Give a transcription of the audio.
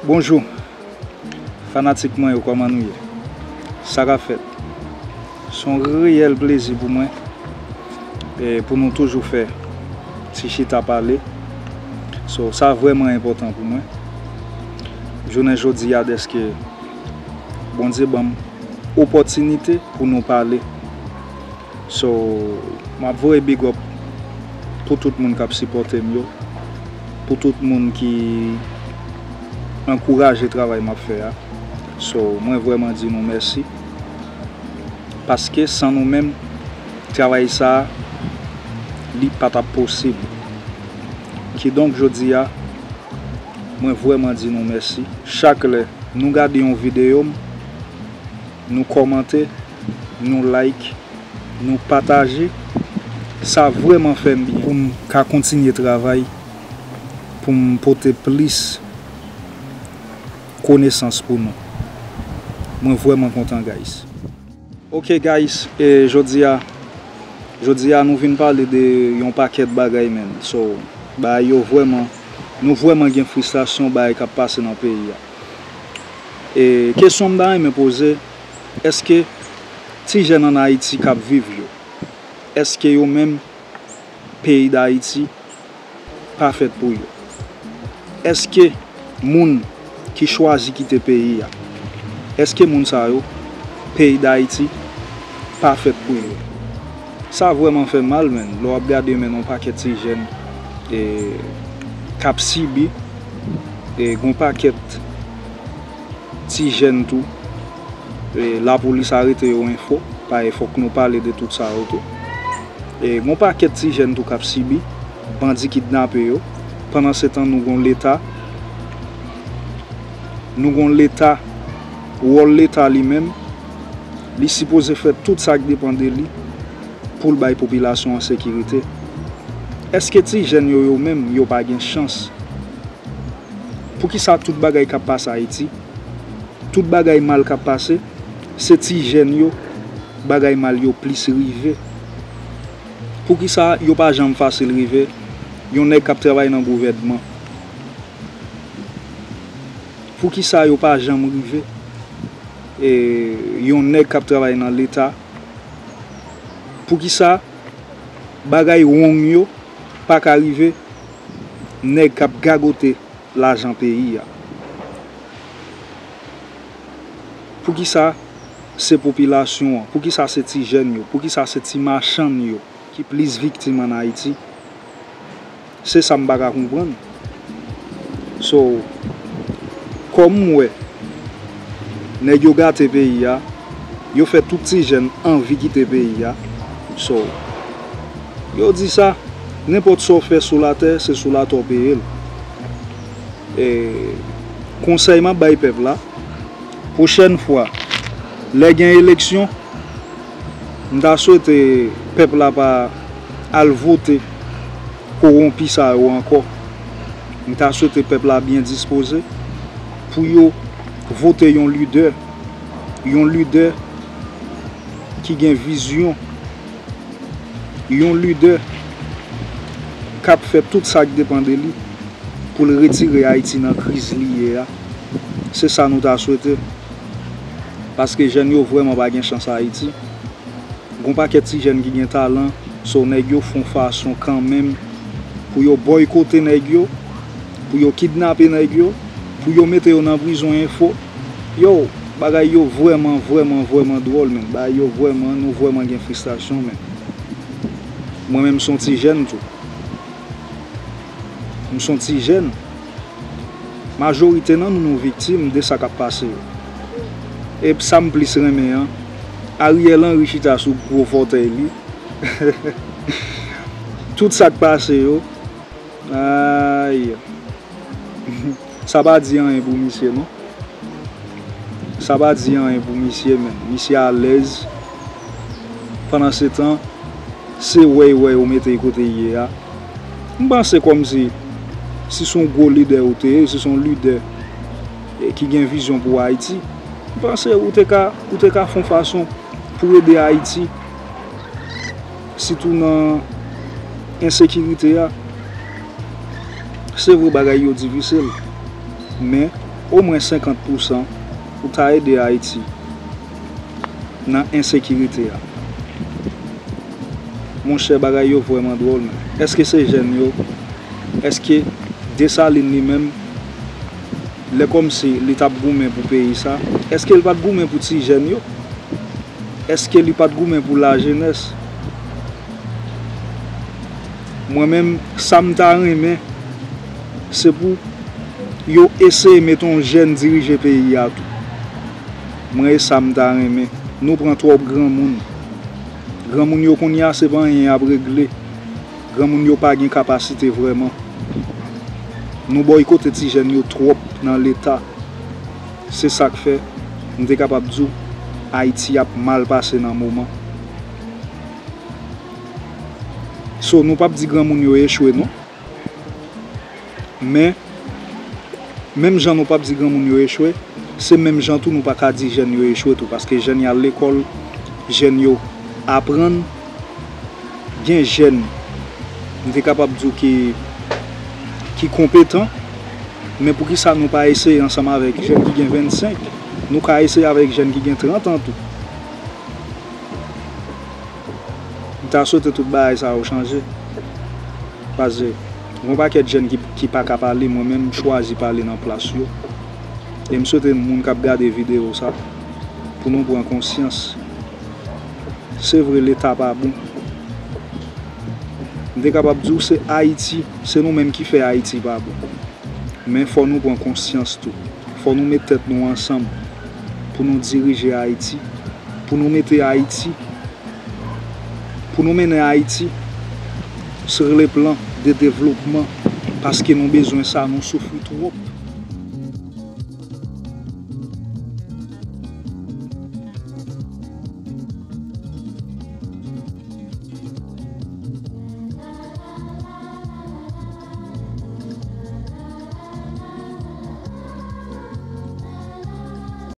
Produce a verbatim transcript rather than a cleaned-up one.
Bonjou, fanatik mwen yo, kòman nou ye? Sa k ap fèt? Se yon reyèl plezi pou mwen, e pou nou toujou fè ti chita pale. So, sa vrèman enpòtan pou mwen. Jounen jodi a, dèske Bondye ban m opòtinite pou nou pale. So, m ap voye big up pou tout moun k ap sipòte m yo, pou tout moun ki ankouraje travay m ap fè a. So, mwen vrèman di nou mèsi. Paske san nou menm, travay sa a, li pa t ap posib. Kidonk, jodi a, mwen vrèman di nou mèsi. Chak lè nou gade yon videyo m, nou kòmante, nou like, nou pataje, sa vrèman fè m byen. Pou m ka kontinye travay, pou m pote plis konesans pou nou. Mwen vrèman kontan, guys. Ok, guys, e jodi a, jodi a nou vin pale de yon pakèt bagay, man. So, bagay yo vrèman, nou vrèman gen fristrasyon, bagay k ap pase nan peyi a. E kesyon m ta renmen poze, èske ti jèn ann Ayiti k ap viv yo, èske yo menm, peyi Dayiti pa fèt pou yo? Èske moun ki chwazi kite peyi a, èske moun sa yo, peyi Dayiti pa fèt pou yo? Sa vrèman fè mal, man, lè w ap gade, man, yon pakèt ti jèn, e, k ap sibi, e, gon pakèt ti jèn tou, e, lapolis arete yo, enfo, paske fòk nou pale de tout sa yo tou. E, gon pakèt ti jèn tou k ap sibi, bandi kidnape yo. Pandansetan, nou gon Leta, nou gon Leta, wòl Leta li menm, li sipoze fè tout sa k depann de li pou l bay popilasyon an sekirite. Èske ti jèn yo, yo menm, yo pa gen chans? Poukisa tout bagay k ap pase Ayiti, tout bagay mal k ap pase, se ti jèn yo, bagay mal yo plis rive? Poukisa yo pa janm fasil rive yon nèg k ap travay nan gouvènman? Poukisa yo pa janm rive, e, yon nèg k ap travay nan Leta? Poukisa bagay wrong yo pa ka rive nèg k ap gagote lajan peyi a? Poukisa se popilasyon an? Poukisa se ti jèn yo? Poukisa se ti machann yo ki plis viktim ann Ayiti? Se sa m pa ka konprann. So, kòm m wè, nèg yo gate peyi a, yo fè tout ti jèn anvi kite peyi a. So, yo di sa, nenpòt sa w fè sou latè, se sou latè w peye l. E, konsèy m ap bay pèp la, pwochèn fwa, lè gen eleksyon, m ta swete pèp la pa al vote kowonpi sa yo ankò. M ta swete pèp la byen dispoze pou yo vote yon lidè, yon lidè ki gen vizyon, yon lidè k ap fè tout sa k depann de li pou l retire Ayiti nan kriz li ye a. Se sa nou ta swete. Paske jèn yo vrèman pa gen chans Ayiti. Gon pakèt ti jèn ki gen talan, so nèg yo fè yon fason kanmenm pou yo bòykote nèg yo, pou yo kidnape nèg yo, pou yo mete yo nan prizon enfo. Yo, bagay yo vrèman, vrèman, vrèman dwòl, man. Bagay yo vrèman, nou vrèman gen fristrasyon, man. Mwen menm, m se yon ti jèn tou. M se yon ti jèn. Majorite nan nou, nou viktim de sa k ap pase yo. E sa m plis renmen an, Ariel Henry chita sou gwo fòtèy li. Tout sa k pase yo, ay, sa pa di anyen pou misye, non. Sa pa di anyen pou misye, menm. Misye alèz. Pandansetan, se wè y wè yo mete l kote l ye a. M panse kòmsi, si se yon gwo lidè ou te ye, si se yon lidè, e, ki gen vizyon pou Ayiti, m panse ou te ka, ou te ka fè yon fason pou ede Ayiti, sitou nan ensekirite a. Se vre, bagay yo difisil, men omwen senkant pousan pou ta ede Ayiti nan ensekirite a. Monchè, bagay yo vrèman dwòl, men èske se jèn yo? Èske Desalin li menm, lè kòmsi li t ap goumen pou peyi sa, èske l pa t goumen pou ti jèn yo? Èske li pa t goumen pou lajenès? Mwen menm, sa m ta renmen, se pou yo eseye mete yon jèn dirije peyi a tou. Mwen, e sa m ta renmen. Nou pran twòp granmoun. Granmoun yo kounye a, se pa anyen y ap regle. Granmoun yo pa gen kapasite vrèman. Nou bòykote ti jèn yo twòp nan Leta. Se sa k fè m te kapab di w Ayiti ap mal pase nan moman. So, nou p ap di granmoun yo echwe non. Men, menm jan nou p ap di granmoun yo echwe, se menm jan tou nou pa ka di jèn yo echwe tou, paske jèn yo al lekòl, jèn yo aprann, gen jèn, m te kapab di w ki, ki konpetan, men poukisa nou pa eseye ansanm avèk jèn ki gen vennsenk? Nou ka eseye avèk jèn ki gen trant an tou. M ta swete tout bagay sa yo chanje. Paske gen yon pakèt jèn ki, ki pa ka pale, mwen menm m chwazi pale nan plas yo. E m swete moun k ap gade videyo sa, pou nou pran konsyans. Se vre, Leta pa bon. M te kapab di w se Ayiti, se nou menm ki fè Ayiti pa bon. Men fò nou pran konsyans tou. Fò nou met tèt nou ansanm pou nou dirije Ayiti, pou nou mete Ayiti, pou nou mennen Ayiti sur le plan de devlopman, paske nou bezwen sa, nou soufri twòp.